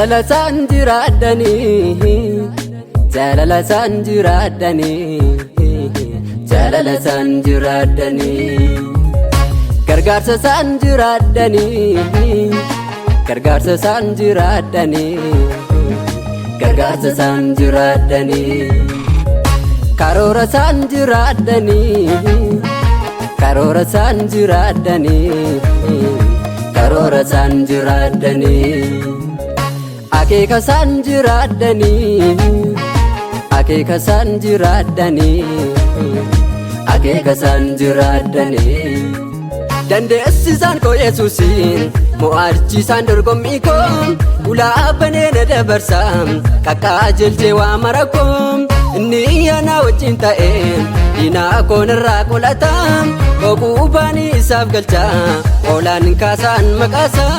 Jaalala isaan jiraadhanii, jaalala isaan jiraadhanii, jaalala isaan jiraadhanii, gargaarsa isaan jiraadhanii, gargaarsa isaan jiraadhanii, gargaarsa isaan jiraadhanii, karoora isaan jiraadhanii, karoora isaan jiraadhanii, karoora isaan jiraadhanii. Akeeka isaan jiraadhanii, akeeka isaan jiraadhanii, akeeka isaan jiraadhanii. Dandeessisaan koo Yesuusiin, mo'achiisaan dorgommii koo, ulaa banee na dabarsa, qaqqaajelchee waa mara koo. Inni anaa wajjin ta'e diinaa koo narraa qolata, boquu isaaf galcha, oolaan kaasaan maqaasaa.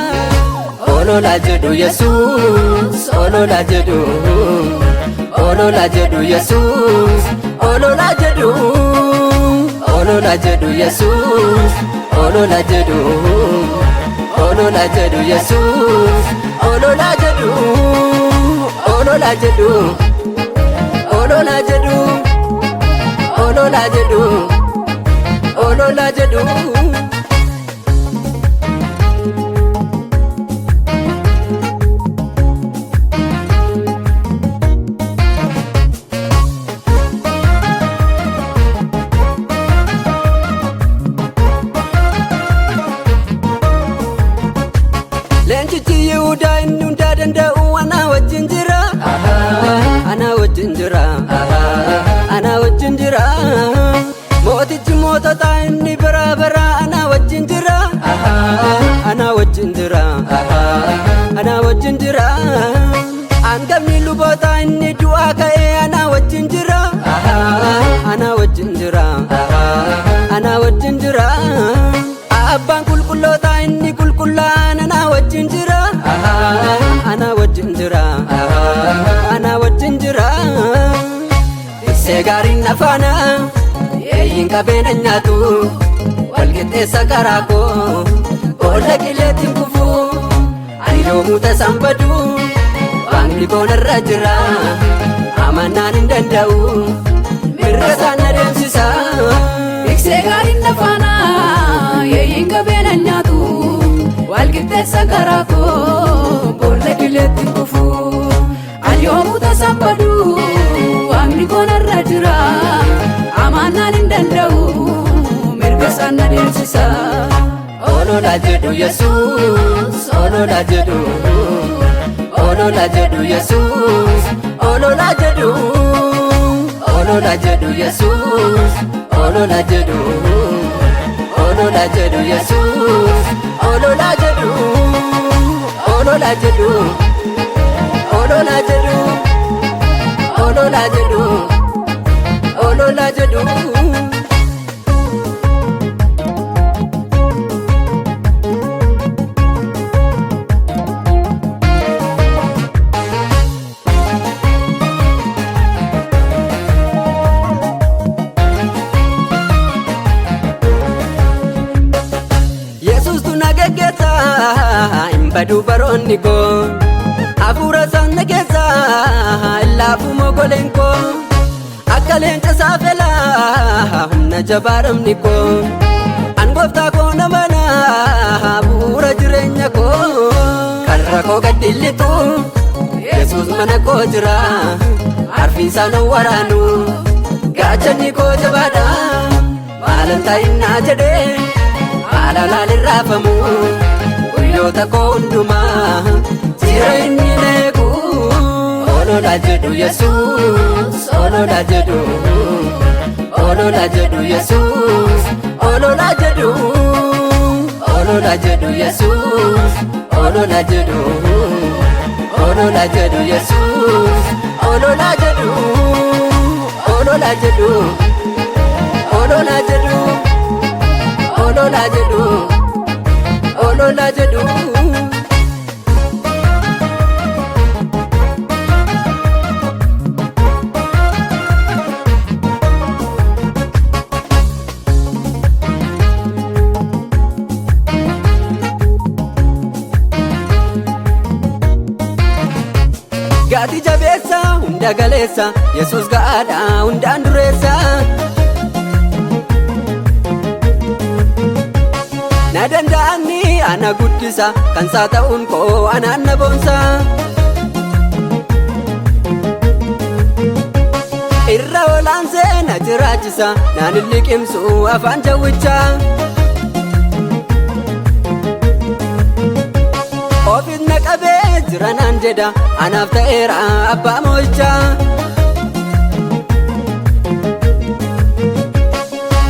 Olola jedhu Yesuus, olola jedhu, olola jedhu Yesuus, olola jedhu, olola jedhu Yesuus, olola jedhu, olola jedhu Yesuus, olola jedhu, olola jedhu, olola jedhu, olola jedhu, olola jedhu. Leencichi Yihudaa inni hundaa danda'u anaa wajjin jira. Anaa wajjin jira. Anaa wajjin jira. Mootichi moototaa inni bara bara anaa wajjin jira. Anaa wajjin jira. Anaa wajjin jira. Hangafni lubootaa inni du'aa ka'ee anaa wajjin jira. Anaa wajjin jira. Anaa wajjin jira. Abbaan qulqullootaa inni qulqullaa'aan anaa wajjin jira. Anaa wajjin jira. Anaa wajjin jira. Tiksee gaariin na faana, eeyyiin qabeena nyaatu, walqixxeessa karaa koo, boolla qileetiin kufu, ani yoomuu tasaan badu, waaqni koo narra jira, amannaan hin danda'u, mirga isaan na deemsisa. Tiksee gaariin na faana, yeeyyiin qabeena nyaatu, walqixxeessa karaa koo, boolla qileetti kufu. Ani yoomuu tasaan badu, waaqni koo narra jira, amannaan hin danda'u, mirga isaan na deemsisa. Olola jedhu Yesuus, olola jedhu, olola jedhu Yesuus, olola jedhu, olola jedhu Yesuus, olola jedhu, olola jedhu Yesuus, olola jedhu, olola jedhu, olola jedhu, olola jedhu, olola jedhu. Yesuustu na geggeessa, hin badu baroonni koo, hafuura isaan na keessa, hin laafu mogoleen koo, akka leenca saafelaa humna jabaadhamni koo, an gooftaa koo nama bu'uura jireenya koo, karra koo gaddillitu Yesuus mana koo jira, arfiisaa na waraanu, gaachanni koo jabaadha, maalan ta'innaa jedhee haala laalin raafamu, guyyoota koo hundumaa jira inni eegu. Olola jedhu Yesuus, olola jedhu, olola jedhu Yesuus, olola jedhu, olola jedhu Yesuus, olola jedhu, olola jedhu Yesuus, olola jedhu, olola jedhu, olola jedhu, olola jedhu, olola jedhu. Gaati jabeessa hunda galeessa, Yesuus ga'aadha hundaan dureessa. Na danda'anni ana guddisa, kan isaa ta'uun koo anaan na boonsa. Irra olaansee na jiraachisa, naan hin liqimsu afaan jawwichaa. Ofiis na qabee jira naan jedha, anaaf ta'eera abbaa mo'ichaa.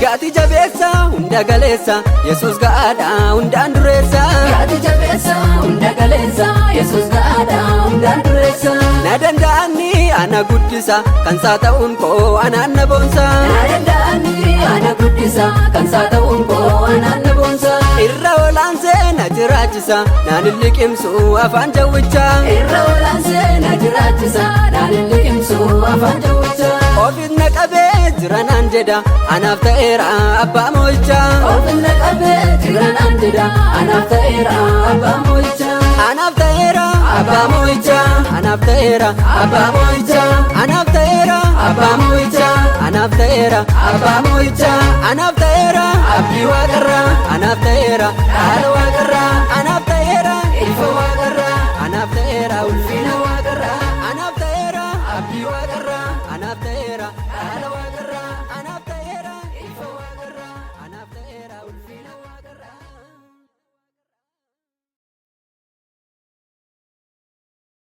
Gaati jabeessa hunda galeessa, Yesuus ga'aadha hundaan dureessa. Gaati jabeessa hunda galeessa, Yesuus ga'aadha hundaan dureessa. Na danda'anni ana guddisa, kan isaa ta'uun koo anaan na boonsa. Na danda'anni ana guddisa, kan isaa ta'uun koo anaan na boonsa. Irra olaansee na jiraachisa, naan hin liqimsu afaan jawwichaa. Irra olaansee na jiraachisa, naan hin liqimsu afaan jawwichaa. Ofiis na qabee jira naan jedha, anaaf ta'eera abbaa mo'ichaa. Ofiis na qabee jira naan jedha, anaaf ta'eera abbaa mo'ichaa. Anaaf ta'eera abbaa mo'ichaa. Anaaf ta'eera abbaa mo'ichaa. Anaaf ta'eera abbaa mo'ichaa. Anaaf ta'eera abbaa mo'ichaa. Anaaf ta'eera abdii waaqarraa. Anaaf ta'eera dhaala waaqarraa. Anaaf ta'eera ifa waaqarraa. Anaaf ta'eera ulfina.